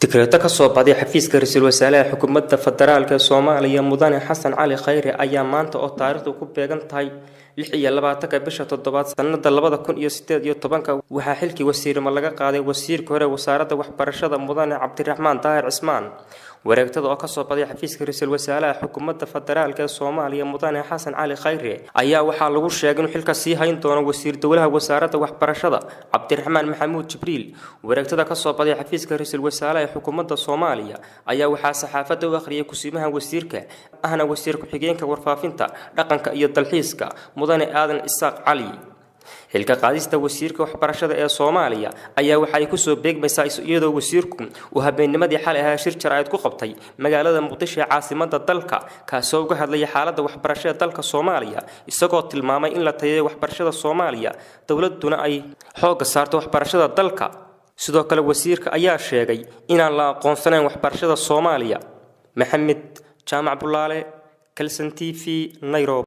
Digreeto ka soo baxday xafiiska ra-iisul wasaaraha xukuumadda federaalk ee Soomaaliya, Mudane Xasan Cali Khayre, ayaa maanta oo taariikhdu ku beegan tahay 26-ka bisha toddobaad sanada 2018-ka waxaa xilkii wasiirnimo laga qaaday wasiirka hore wasaaradda waxbarashada, Mudane Cabdiraxmaan Daahir Cismaan. Wareegtada oo kasoo baxday xafiiska ra-iisul wasaaraha xukuumadda federaalk ee Soomaaliya, Mudane Xasan Cali Khayre, ayaa waxaa lagu sheegay inuu xilka sii hayn doono wasiir dowlaha wasaaradda waxbarashada, Cabdiraxmaan Maxamuud Jibriil. Wareegtada kasoo baxday xafiiska ra-iisul wasaaraha xukuumadda Soomaaliya ayaa waxaa saxaafadda u akhriyay kusimaha wasiirka ahna wasiir ku-xigeenka warfaafinta, dhaqanka iyo dalxiiska, Mudane Aadan Isaaq Cali. Xilka qaadista wasiirka waxbarashada ee Soomaaliya ayaa waxa ay kusoo beegmaysaa iyadoo wasiirku uu habeennimadii xalay ahaa shir jaraa'id ku qabtay magaalada Muqdisho ee caasimada dalka, kaasoo uga hadlaya xaaladda waxbarashada dalka Soomaaliya, isagoo tilmaamay in la tayeeyo waxbarashada Soomaaliya, dowladuna ay xoogga saarto waxbarashada dalka. Sidoo kale wasiirka ayaa sheegay inaan la aqoonsanayn waxbarashada Soomaaliya. Maxamed Jaamac Bulaale, Kalson TV, Nairobi.